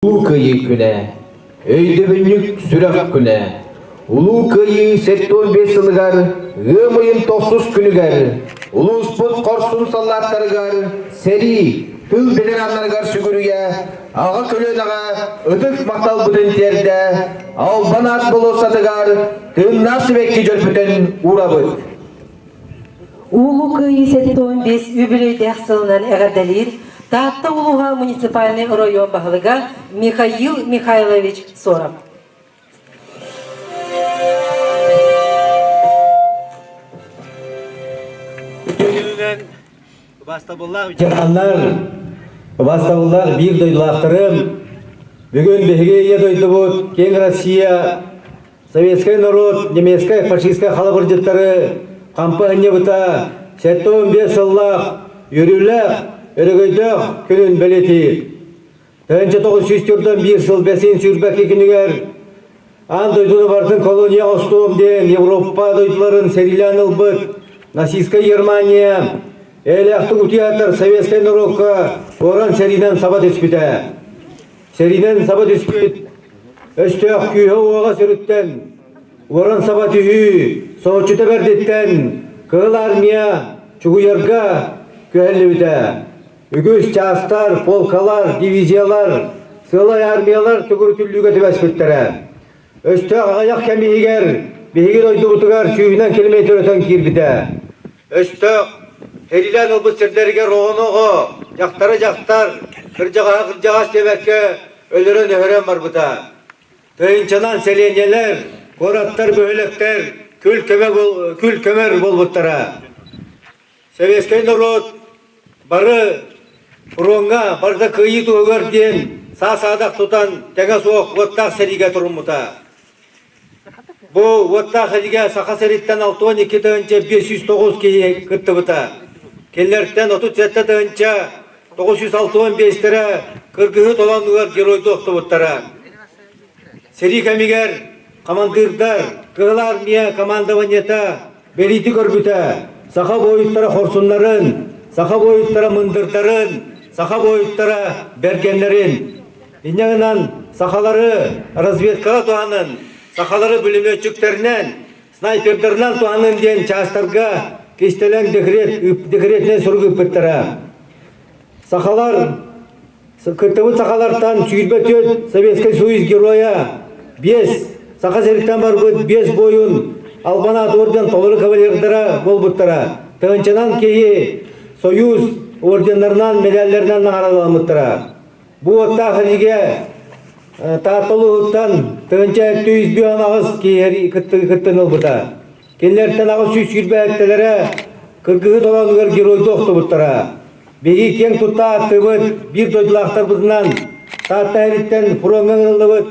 Улуу Кыайыы күнэ, өйдөбүнньүк сүрэх күнэ. Улуу Кыайыы 75 сылыгар ыам ыйын тохсус күнүгэр улууспут хорсун саллааттарыгар сэрии, тыл ветераннарыгар сүгүрүйэ, аҕа көлүөнэҕэ ытык махталбытын тиэрдэ Албан аат болуоссатыгар тыыннаах сибэкки дьөрбүтүн уурабыт. Улуу Кыайыы 75 үбүлүөйдээх сылынан эҕэрдэлиир Таатта улууһа муниципальнай оройуон баһылыга Михаил Михайлович Соров. Убаастабыллаах ветераннар, убаастабыллаах биир дойдулаахтарым, бүгүн биһиги Ийэ дойдубут киэҥ Россия Советскай норуот немецкай фашистскай халабырдьыттары хампы анньыбыта 75 сыллаах үөрүүлээх, өрөгөйдөөх күнүн бэлиэтиир. 1941 сыл бэсин сүүрбэкки күнүгэр аан дойдуну барытын колония оҥостуом диэн Европа дойдуларын сэриилээн ылбыт нацистскай Германия эйэлээхтик утуйаатар советскай норуокка уоран сэриинэн саба түспүтэ. Сэриинэн саба түспүт өстөөх күүһэ-уоҕа сүрүттэн, уоран саба түһүү соһуччута бэрдиттэн Кыһыл Армия чугуйарга күһэллибитэ. Үгүс чаастар, полкалар, дивизиялар, сыалай армиялар төгүрүтүллүүгэ түбэспиттэрэ. Өстөөх аҕыйах кэм иһигэр биһиги дойдубутугар сүүһүнэн километр өтөн киирбитэ. Өстөөх сэриилээн ылбыт сирдэригэр оҕону-оҕо, дьахтары-дьахтар, кырдьаҕаһы-кырдьаҕас диэбэккэ өлөрөн-өһөрөн барбыта. Тыһыынчанан сэлиэнньэлэр, куораттар, бөһүөлэктэр күл-көмөр буолбуттара. Советскай норуот бары фроҥҥа барыта кыайыы туһугар диэн саа-саадах тутан тэҥэ суох уоттаах сэриигэ туруммута. Бу уоттаах сэриигэ Саха сириттэн 62 509 киһи кыттыбыта. Кинилэртэн 37 тыһыынча 965-тэрэ кыргыһыы толоонугар геройдуу охтубуттара. Сэрии кэмигэр хамандыырдар, Кыһыл Армия командованиета бэлиити көрбүтэ, саха буойуттара хорсуннарын, саха буойуттара мындырдарын, саха буойуттара бэргэннэрин. Инньэ гынан сахалары разведкаҕа туһанын, сахалары бүлүмүөччүктэринэн, снайпердарынан туһанын диэн чаастарга кистэлэҥ декрет, декретнэй сурук ыыппыттара. Сахалар кыттыбыт сахалартан 24 Советский Союз геройа, 5 Саха сириттэн барбыт 5 буойун Албан аат орден толору кавалердара буолбуттара. Тыһыынчанан киһи Союз орденнарынан, медалларынан наҕараадаламмыттара. Бу уоттаах сэриигэ Таатта улууһуттан 1158 киһи кыттыыны ылбыта. Кинилэртэн 827-лэрэ кыргыһыы толоонугар геройдуу охтубуттара. Биһиги киэҥ тутта ааттыыбыт биир дойдулаахтарбытынан Таатта эһэриттэн фроҥҥа ыҥырыллыбыт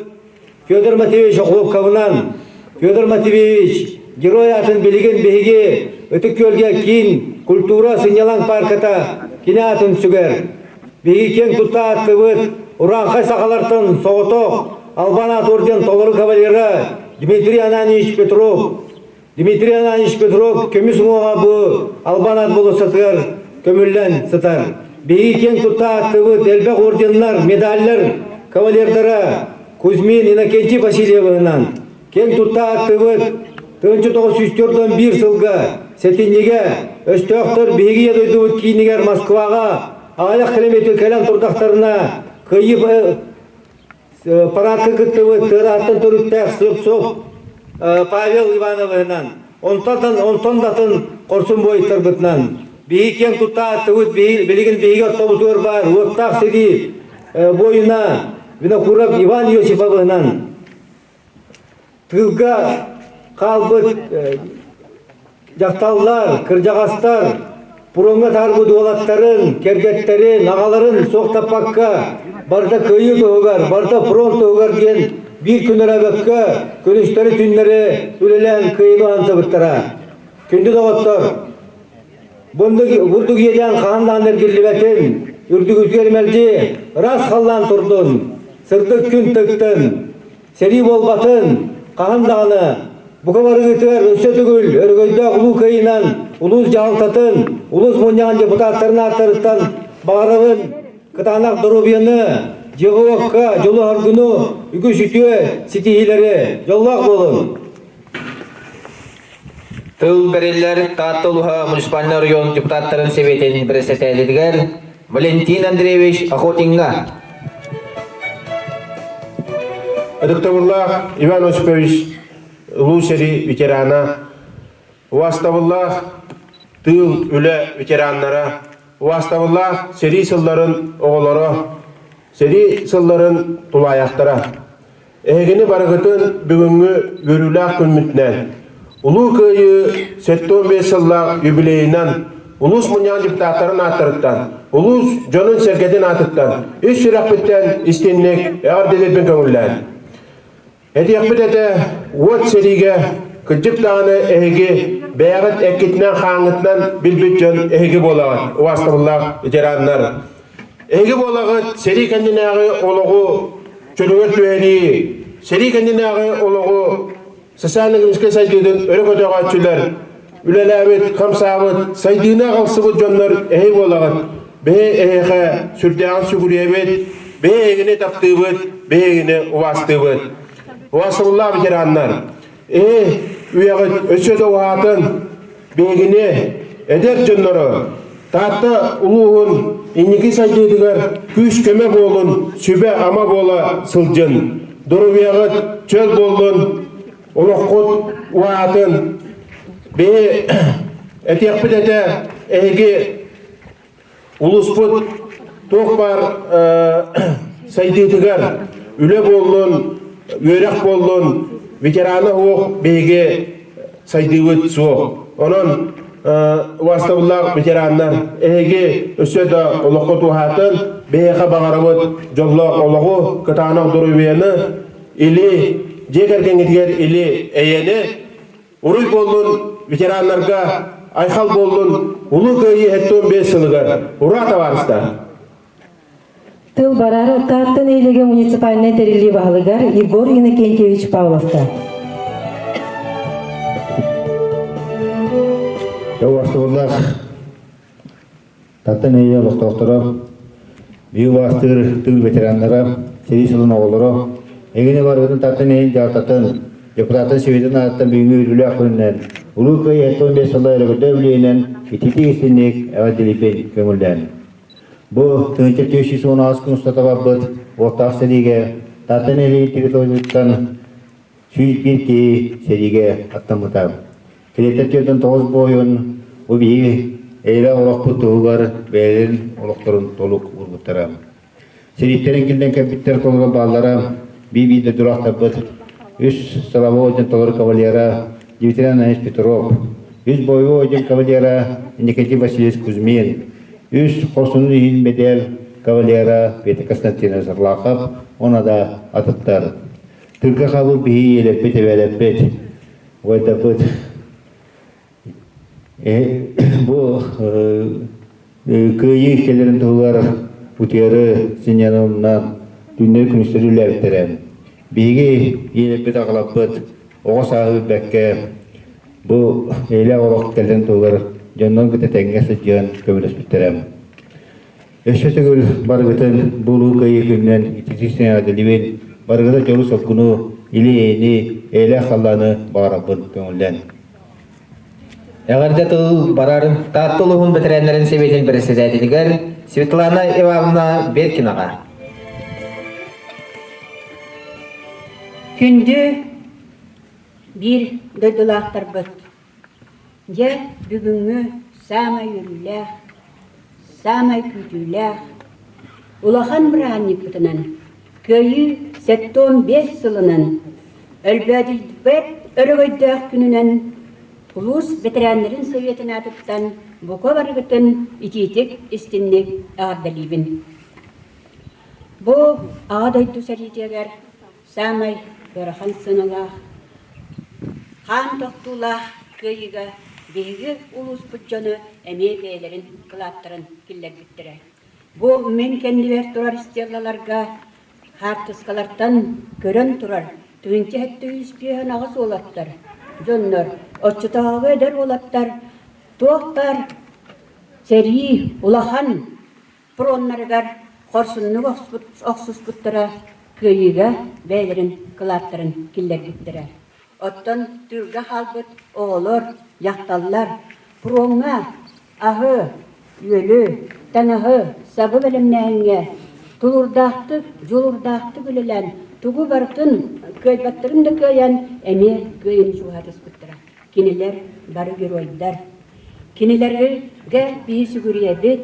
Федор Матвеевич Охлопковынан Федор Матвеевич герой аатын билигин биһиги Ытык Күөлгэ киин культура сынньалаҥ паарката кини аатын сүгэр. Биһиги киэҥ тутта ааттыыбыт урааҥхай сахалартан соҕотох Албан аат орден толору кавалера Дмитрий Ананьевич Петров. Дмитрий Ананьевич Петров көмүс уҥуоҕа бу Албан аат болуоссатыгар көмүллэн сытар. Биһиги киэҥ тутта ааттыыбыт элбэх орденнар, медаллар кавалердара Кузьмин Иннокентий Васильевыһынан киэҥ тутта ааттыыбыт 1941 сылга сэтинньигэ өстөөхтөр биһиги ийэ дойдубут киинигэр Москваҕа аҕыйах километр кэлэн турдахтарына кыайыы параадка кыттыбыт тыараһаттан төрүттээх Слепцов Павел Ивановыһынан онтон онтон да атын хорсун буойуттарбытынан биһиги киэн тутта ааттыбыт билигин биһиги ортобутугар баар уоттаах сэрии буойуна Винокуров Иван Иосифовыһынан тыылга хаалбыт дьахталлар, кырдьаҕастар пуроҥҥа таарбыт уолаттарын, кэргэттэрин, аҕаларын суохтаппакка барыта кыайыы туһугар, барыта фронт туһугар диэн биир күн өрөөбөккө күнүстэри-түүннэри үлэлээн кыайыыны уһансыбыттара. Күндү доҕоттор, бурдук иэдээн хаһан даҕаны эргиллибэтин, үрдүгүтүгэр мэлдьи ыраас халлаан турдун, сырдык күн тыктын, Сэрии буолбатын, хаһан даҕаны бука барыгытыгар өссө төгүл өрөгөйдөөх Улуу Кыайыынан улуус дьаһалтатын, улуус мунньаҕын депутаттарын ааттарыттан баҕарабын кытаанах доруобуйаны, дьиэҕэ-уокка дьолу-соргуну, үгүс үтүө ситиһиилэри, дьоллоох буолун! Тыл бэриллэр Таатта улууһа муниципальнай оройуон депутаттарын сэбиэтин бэрэссэдээтэлигэр Валентин Андреевич Охотиҥҥа. Ытыктабыллаах Иван Осипович, Улуу сэрии ветерана, Убаастабыллаах тыыл үлэ ветераннара, убаастабыллаах сэрии сылларын оҕолоро, сэрии сылларын тулаайахтара. Эһигини барыгытын бүгүҥҥү үөрүүлээх күммүтүнэн, Улуу Кыайыы 75 сыллаах юбилейынан улуус мунньаҕын депутаттарын ааттарыттан, улуус дьонун-сэргэтин аатыттан ис сүрэхпиттэн истинник эҕэрдэлиирбин көҥүллээн. Этиэхпит этэ, уот сэриигэ кырдьык даҕаны эһиги бэйэҕит эккитинэн-хааҥҥытынан билбит дьон эһиги буолаҕыт, убаастабыллаах ветераннар. Эһиги буолаҕыт сэрии кэннинээҕи олоҕу чөлүгэр түһэрии, сэрии кэннинээҕи олоҕу социально-экономическай сайдыытын өрө көтөҕөөччүлэр, үлэлээбит, хамсаабыт, сайдыыны аҕалсыбыт дьоннор эһи буолаҕыт. Биһи эһиэхэ сүрдээҕин сүгүрүйэбит, биһи эһигини таптыыбыт, биһи эһигини убаастыыбыт. Убаастабыллаах ветераннар, эһи үйэҕит өссө да уһаатын, биһигини, эдэр дьоннору, Таатта улууһун инники сайдыытыгар күүс-көмө буолун, сүбэ-ама буола сылдьын. Доруобуйаҕыт чөл буоллун, олоххут уһаатын. Биһи этиэхпит этэ, эһиги улууспут туох баар сайдыытыгар үлэ буоллун, үөрэх буоллун, ветерана суох биһиги сайдыыбыт суох. Онон убаастабыллаах ветераннар, эһиги өссө да олоххо туһаатын, биһиэхэ баҕарабыт дьоллоох олоҕу, кытаанах доруобуйаны, или дьиэ кэргэҥҥитигэр или эйэни, уруй буоллун ветераннарга, айхал буоллун Улуу Кыайыы 75 сылыгар! Ура, табаарыстар! Тыл барар Таатта нэһилиэгэ муниципальнай тэриллии баһылыгар Егор Иннокентьевич Павловка. Убаастабыллаах Таатта нэһилиэгэ олохтоохторо, биир убаастыыр тыыл ветераннара, сэрии сылын оҕолоро, эҥинэ барыбытын Таатта нэһилиэгин дьаһалтатын, депутатын Сэбиэтин аатыттан бүгүҥҥү үөрүүлээх күнүнэн, Улуу Кыайыы 75 сыла өрөгөйдөөх үбүлүөйүнэн итиитик истиҥник эҕэрдэлиирбин көҥүллээн. Бу 1418 күн устата барбыт уоттаах сэриигэ Таатта нэһилиэгин территориятыттан 101 киһи сэриигэ аттаммыта. Киниттэн 49 буойун бу биһиги эйэлээх олохпут туһугар бэйэлэрин олохторун толук уурбуттара. Сэрииттэрин киллэн кэлбиттэр толору бааллара, биир-биир дойдулаахтарбыт үс силовой диэн толору кавалера Дмитрий Анатольевич Петров, үс бойобуой диэн кавалера Никитий Васильевич Кузьмин, үс хорсунун иһин мэдээл кавалера Петр Константинович Орлахов уонна да атыттар. Тыырга хаалбыт биһи ийэлэрбит, эбээлэрбит, убайдарбыт Бу кыайыы кэлэрин туһугар утуйары сынньанарынан түүннэри күнүстэри үлэлээбиттэрэ. Биһиги ийэлэрбит аҕаларбыт оҕо сааһы билбэккэ бу эйэлээх олох кэлэрин туһугар дьоннорун кытта тэҥҥэ сылдьыан көмөлөспүттэрэ. Өссө төгүл барыгытын бу улуу кыайыы күнүнэн ититик сэҥээрдилибин, барыгыта дьолу-соргуну, или-эйэни, эйэлээх халлааны баҕарарбын көҥүллэн. Эҕэрдэ тыл барар Таатта улууһун бэтэрээннэрин сэбиэтин бэрэссэдээтэлигэр Светлана Ивановна Беркинаҕа. Күндү биир дойдулаахтарбыт, дьэ бүгүҥҥү саамай үөрүүлээх, саамай күүтүүлээх, улахан бырааһынньыкпытынан Кыайыы 75 сылынан Өлбөөдүйбэт өрөгөйдөөх күнүнэн улуус бэтэрээннэрин Советын аатыттан бука барыгытын итиитик истинник эҕэрдэлиибин. Бу Аҕа дойду сэриитигэр саамай ыарахан сыаналаах, хаан тохтуулаах кыайыыга биһиги улууспут дьоно эмиэ бэйэлэрин кылааттарын киллэрбиттэрэ. Бу мин кэннибэр турар стеллаларга хаартыскалартан көрөн турар 1758 уолаттар, дьоннор, оччотооҕу эдэр уолаттар туох баар сэрии улахан фроннарыгар. Хорсуннук охсуспуттара, кыайыыга бэйэлэрин кылааттарын киллэрбиттэрэ. Оттон тыылга хаалбыт оҕолор, дьахталлар пуруоҥҥа аһы, үөлү, таҥаһы, сабы бэлэмнээһиҥҥэ тулуурдаахтык, дьулуурдаахтык үлэлээн, тугу барытын кыайбаттарын да кыайан, эмиэ кыайыыны чугаһатыспыттара. Кинилэр бары геройдар. Кинилэргэ биһи сүгүрүйэбит,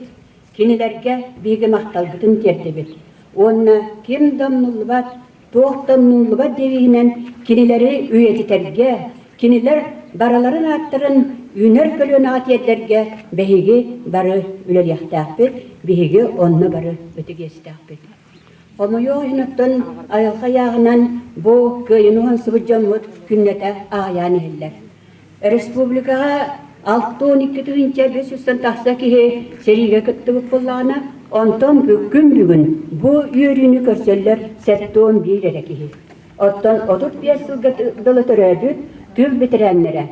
кинилэргэ биһиги махталбытын тиэрдэбит. Уонна ким да умнуллубат, туох да умнуллубат девиһинэн кинилэри үйэтитэргэ, кинилэр барыларын ааттарын үүнэр көлүөнэҕэ тиэрдэргэ биһиги бары үлэлиэхтээхпит, биһиги онно бары ытык иэстээхпит. Хомойуох иһин оттон айылҕа ыйааҕынан бу кыайыыны уһансыбыт дьоммут күннэтэ аҕыйаан иһэллэр. Республикаҕа 62 500 тахса киһи сэриигэ кыттыбыт буоллаҕына, онтон күн бүгүн бу үөрүүнү көрсөллөр 71 эрэ киһи. Оттон 35 сылга дылы төрөөбүт тыыл бэтэрээннэрэ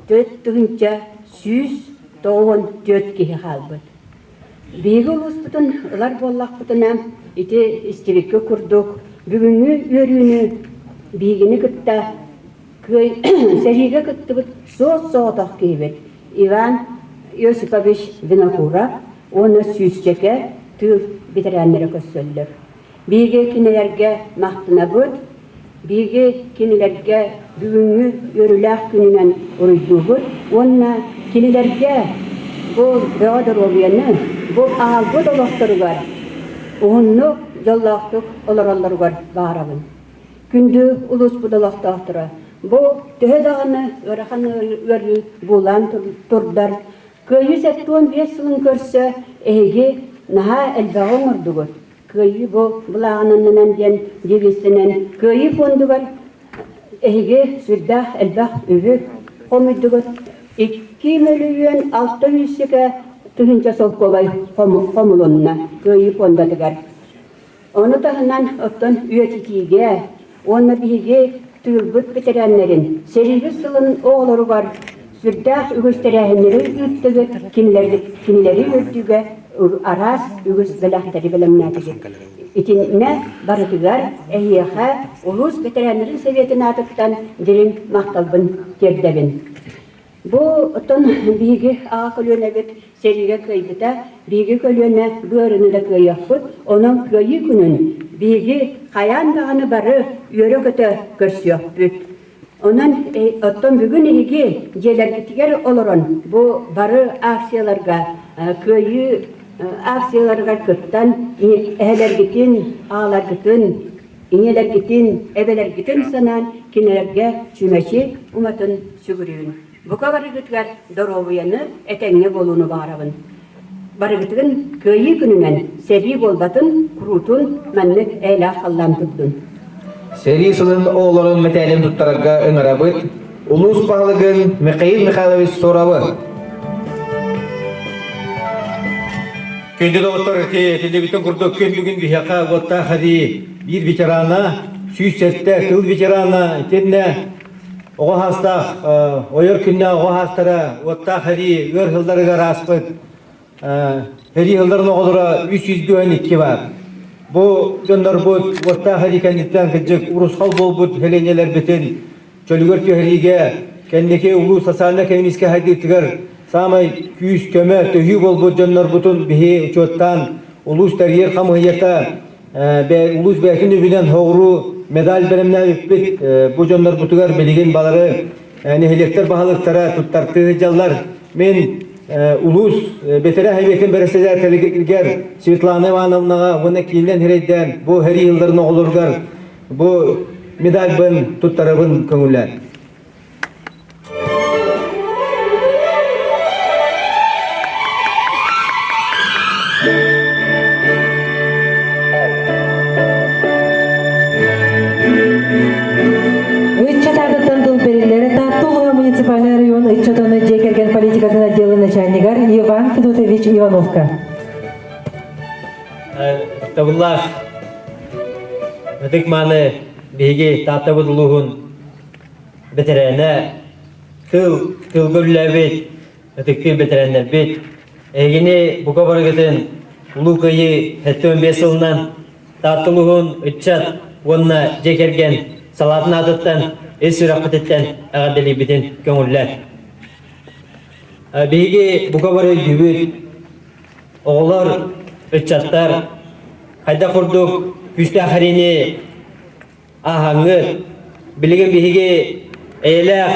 4194 киһи хаалбыт. Биһиги улууспутун ылар буоллахпытына, ити истибиккэ курдук, бүгүҥҥү үөрүүнү биһигини кытта сэриигэ кыттыбыт суос-соҕотох киһибит Иван Иосифович Винокуров уонна сүүсчэкэ тыыл бэтэрээннэрэ көрсөллөр. Биһиги кинилэргэ махтанабыт, биһиги кинилэргэ бүгүҥҥү үөрүүлээх күнүнэн уруйдуубут уонна кинилэргэ бу бөҕө доруобуйаны, бу аалбыт олохторугар уһуннук, дьоллоохтук олороллоругар баҕарабын. Күндү улууспут олохтоохторо, бу төһө даҕаны ыарахан ыарыы буулаан турдар, Кыайыы 75 сылын көрсө эһиги наһаа элбэҕи оҥордугут. Кыайыы бу былааҕынан диэн девизтэнэн Кыайыы фондугар эһиги сүрдээх элбэх үбү хомуйдугут. 2 мөлүйүөн 600 тыһыынча солкуобай хомулунна Кыайыы фондатыгар. Ону таһынан оттон үйэтитиигэ уонна биһиги тыылбыт бэтэрээннэрин сэриибит сылын оҕолоругар сүрдээх үгүс тэрээһиннэри ыыттыгыт, кинилэри үөрдүүгэ араас үгүс бэлэхтэри бэлэмнээтигит. Итиннэ барытыгар эһиэхэ улуус бэтэрээннэрин советын аатыттан дириҥ махталбын тиэрдэбин. Бу оттон биһиги аҕа көлүөнэбит сэриигэ кыайбыта, биһиги көлүөнэ быарыны да кыайыахпыт, онон кыайыы күнүн биһиги хайаан даҕаны бары үөрэ-көтө көрсүөхпүт. Онон оттон бүгүн эһиги дьиэлэргитигэр олорон бу бары акцияларга кыайыы акцияларыгар кыттан эһэлэргитин, аҕаларгытын Ийэлэргитин, эбэлэргитин санаан кинилэргэ чүмэчи уматын сүгүрүйүн. Бука барыгытыгар доруобуйаны, этэҥҥэ буолууну баҕарабын. Барыгытыгын Кыайыы күнүнэн сэрии буолбатын, куруутун маннык эйэлээх халлаан турдун. Сэрии сылын оҕолорун мэтээлин туттарарга ыҥырабыт улуус баһылыгын Михаил Михайлович Суровы. Күндү доҕоттор, этиллибитин курдук күн бүгүн биһиэхэ уоттаах сэрии биир ветерана, 107 тыл ветерана, итиннэ оҕо саастаах ойор күннээх оҕо саастара уоттаах сэрии ыар сылларыгар ааспыт сэрии сылларын оҕолоро 302 баар. Бу дьоннорбут уоттаах сэрии кэнниттэн кырдьык урусхал буолбут сэлиэнньэлэрбитин чөлүгэр түһэриигэ кэнники улуу социально-экономическай сайдыытыгар саамай күүс-көмө, төһүү буолбут дьоннорбутун биһи учуоттаан улуус тэрийэр хамыыһыйата улуус бэйэтин үбүнэн соҕуруу медаль бэлэмнээбиппит. Бу дьоннорбутугар билигин балары нэһилиэктэр баһылыктара туттартыы сылдьаллар. Мин улуус бэтэрээ сэбиэтин бэрэссэдээтэлигэр Светлана Ивановнаҕа уонна кииннэн сирэйдээн бу сэрии сылларын оҕолоругар Бу медальбын туттарабын көҥүллээн. Ыччат аатыттан тыл бэриллэр Таатта улууһа муниципальнай район ыччат уонна дьиэ кэргэн политикатын отделын начальнигар Иван Федотович Ивановка. Табыллаах ытык-мааны биһиги Тааттабыт улууһун бэтэрээнэ, тыл, тылга үлэлээбит ытыктыыр бэтэрээннэрбит, эһигини бука барыгытын Улуу Кыайыы 75 сылынан Таатта улууһун ыччат уонна дьиэ кэргэн салаатын аатыттан ис сүрэхпититтэн эҕэрдэлиирбитин көҥүллээн. Биһиги бука бары өйдүүбүт, оҕолор, ыччаттар хайдах курдук күүстээх эриини ааһаҥҥыт, билигин биһиги эйэлээх,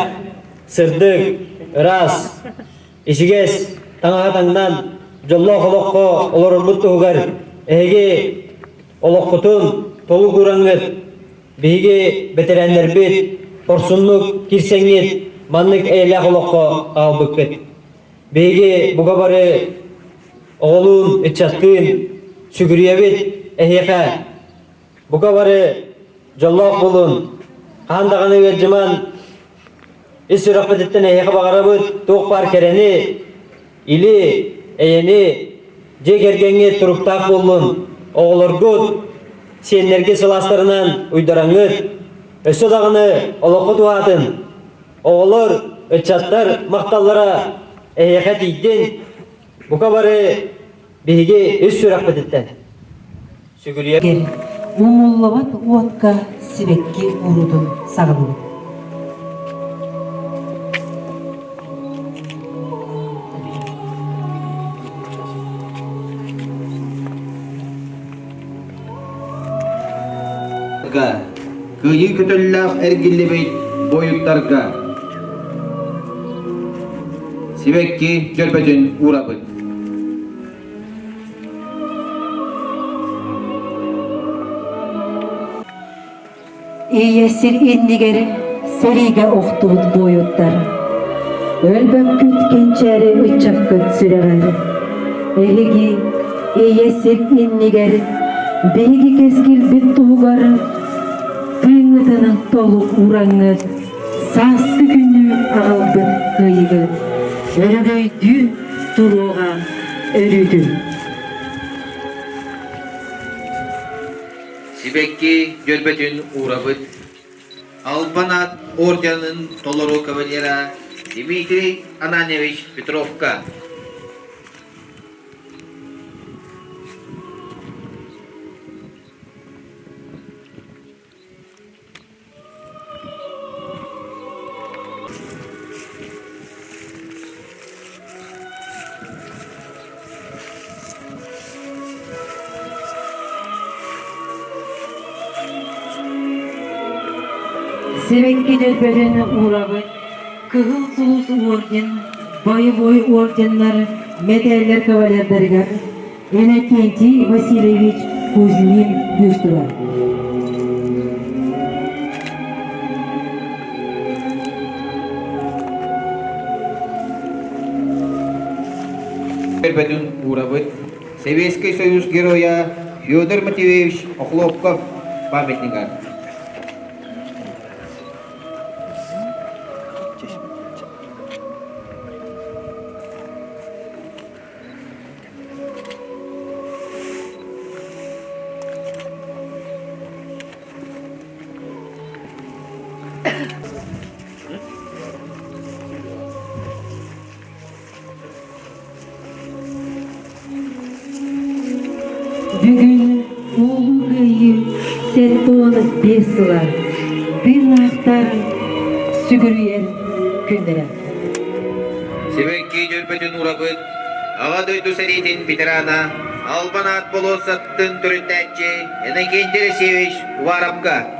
сырдык, ыраас, ичигэс таҥаһа таҥнан дьоллоох олоххо олорорбут туһугар эһиги олоххутун толук уураҥҥыт биһиги бэтэрээннэрбит хорсуннук киирсэҥҥит маннык эйэлээх олоххо аҕалбыккыт. Биһиги бука бары оҕолуун, ыччаттыын сүгүрүйэбит эһиэхэ. Бука бары дьоллоох буолун, хаан даҕаны ыалдьыман, ис сүрэхпититтэн эһиэхэ баҕарабыт туох баар кэрэни, или, эйэни, дьиэ кэргэҥҥит туруктаах буоллун, оҕолоргут, сиэннэргит сылаастарынан уйдараҥҥыт, өссө даҕаны олоххут уһаатын, оҕолор, ыччаттар махталлара эһиэхэ тиийдин, бука бары биһиги ис сүрэхпититтэн сүгүрүйэр Умуллубат уотка сибэкки уурутун саҕалыыбыт. Кыайыы көтөллөөх эргиллибит буойуттарга сибэкки дьөрбөтүн уурабыт. Ийэ сир иннигэр сэриигэ охтубут буойуттар, өлбөккүт кэнчээри ыччаккыт сүрэҕэр. Эһиги ийэ сир иннигэр биһиги кэскилбит туһугар тыыҥҥытын толук уураҥҥыт, сааскы күнү аҕалбыт кыайыгыт өрөгөйдүү туруоҕа өрүүтүн. Сибэкки дьөрбөтүн уурабыт. Албан аат орденын толору кавалера Дмитрий Ананьевич Петровка. Сибэкки дьөрбөтүн уурабыт Кыһыл Сулус орден, боевой орденнар, мэтээллэр кавалердарыгар Иннокентий Васильевич Кузьмин бюстугар. Бөтүн уурабыт Советский Союз Героя Федор Матвеевич Охлопков памятнигар. Бүгүн Улуу Кыайыы 75 сыла тыыннаахтар сүгүрүйэр күннэрэ. Сибэкки дьөрбөтүн урабыт Аҕа дойду сэриитин ветерана, Албан аат болуоссатын төрүттээччи Иннокентий Алексеевич Уваровка.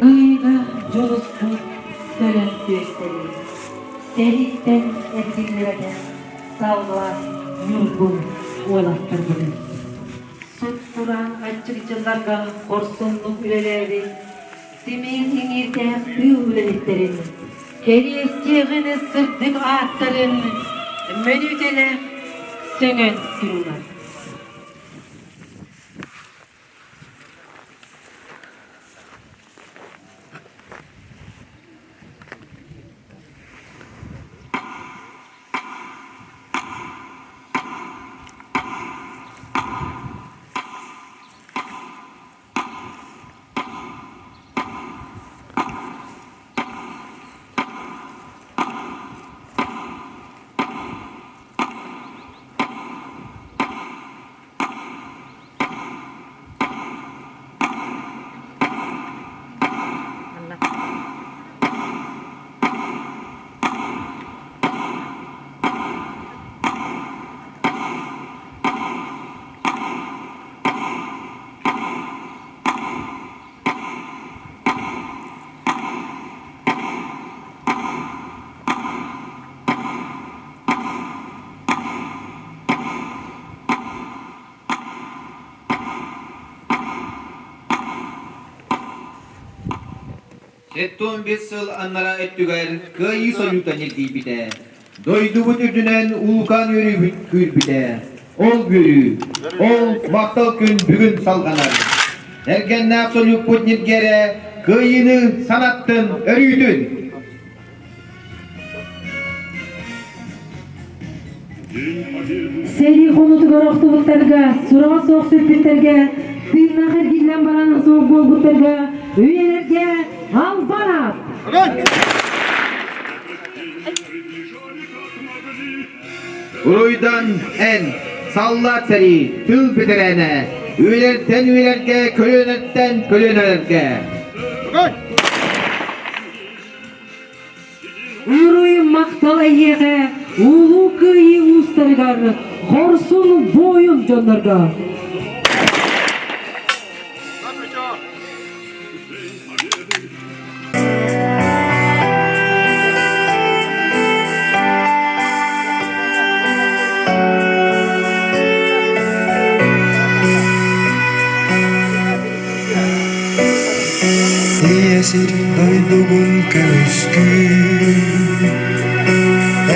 Ыйга дьулуспут төлөн түөстэри, сэрииттэн эргиллибэтэх саллаат ньургун уолаттарбытын. Сут-кураан аччык дьылларга хорсуннук үлэлээбит тимир иҥиирдээх тыыл үлэһиттэрин, кэриэстиэҕин сырдык ааттарын мөнүтэлээх сөҥөн турулар. 75 сыл аннараа өттүгэр Кыайыы сойуута ньиргийбитэ. Дойдубут үрдүнэн улукаан үөрүүбүт күүрбүтэ. Ол үөрүү, ол махтал күн бүгүн салҕанар. Эргэннээх сойууппут ньиргиэрэ Кыайыыны санаттын өрүүтүн! Сэрии хонуутугар охтубуттарга, сураҕа суох сүппүттэргэ, тыыннаах эргиллэн баран суох буолбуттарга үйэлэргэ албан аат! Уруйдан эн, саллаат сэрии, тыл бэтэрээнэ, үйэлэртэн үйэлэргэ, көлүөнэттэн көлүөнэлэргэ. Уруй махтал эйиэхэ, Улуу Кыайыы уустарыгар, хорсун буойун дьоннорго! Ийэ сир дойдугун көмүскүүр,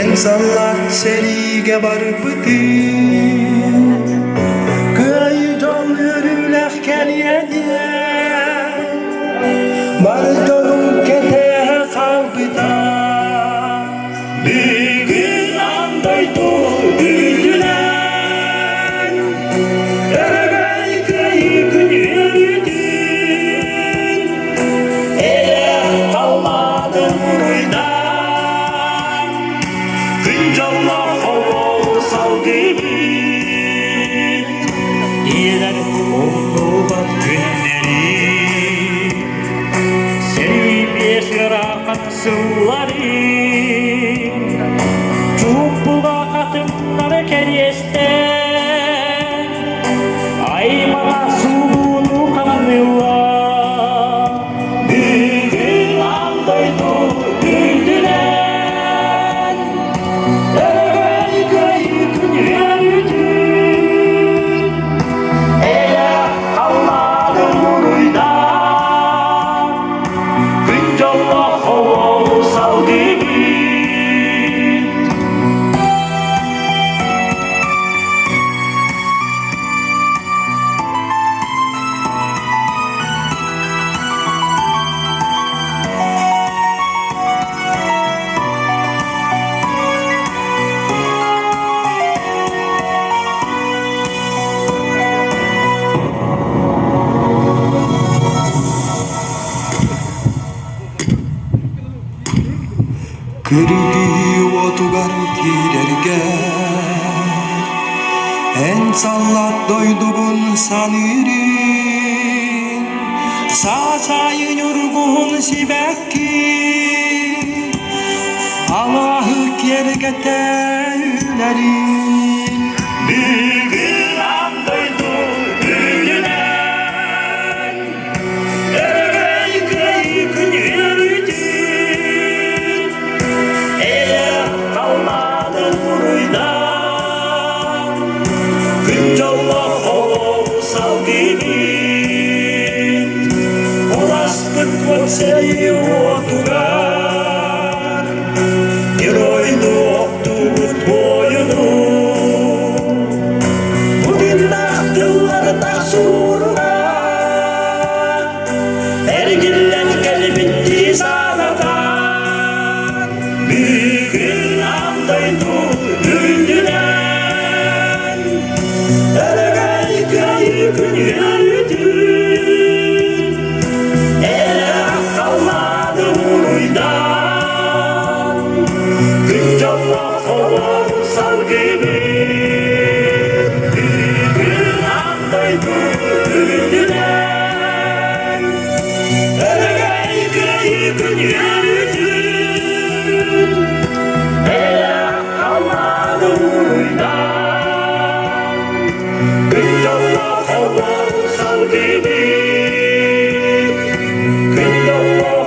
Эн саллаат сэриигэ барбытыҥ, Кыайыы дьол үөрүүлээх кэлиэ диэн, Бар дьонуҥ кэтэһэ хаалбыта. Бүгүн аан дойду үрдүнэн Өрөгөй кыайыы күн үөрүүтүн Элэ халлаанын уруйдаан Күн дьоллоох оҕолор салгыыбыт Ийэлэр умнубат күннэрин Сэрии биэс ыарахан сылларын Чуумпуга хатыҥнары кэриэстээн Аймана суугуну хамныыллар Бүгүн аан дойду үрдүнэн Өрөгөй кыайыы күн үөрүүтүн Эйэ халлааны уруйдаан Күн дьоллоох оҕолу салгыыбыт. Кыргыы уотугар киирэргэ Эн саллаат дойдубун саныырын Саас аайы ньургуһун сибэкки Алааһы киэргэтэ үүнэрин Бүгүн аан дойду үрдүнэн Өрөгөй кыайыы күн үөрүүтүн Эйэ халлаанын уруйдаан Күн дьоллоох олоҕу салгыыбыт Уласпыт уот сэрии уотугар Геройдуу охтубут буойуну Бутуннаах тыллары тахсууруга Эргиллэн кэлбиттии санатан Бүгүн аан дойду үрдүнэн Өрөгөй кыайыы күн үөрүүтүн Эрэ халлааны уруйдаан Күн дьоллоох олоҕу салгыыбыт Бүгүн аан дойду үрдүнэн Өрөгөй кыайыы күн үөрүүтүн Эрэ халлааны уруйдаан Күн дьоллоох олоҕу салгыыбыт Күн дьоллоох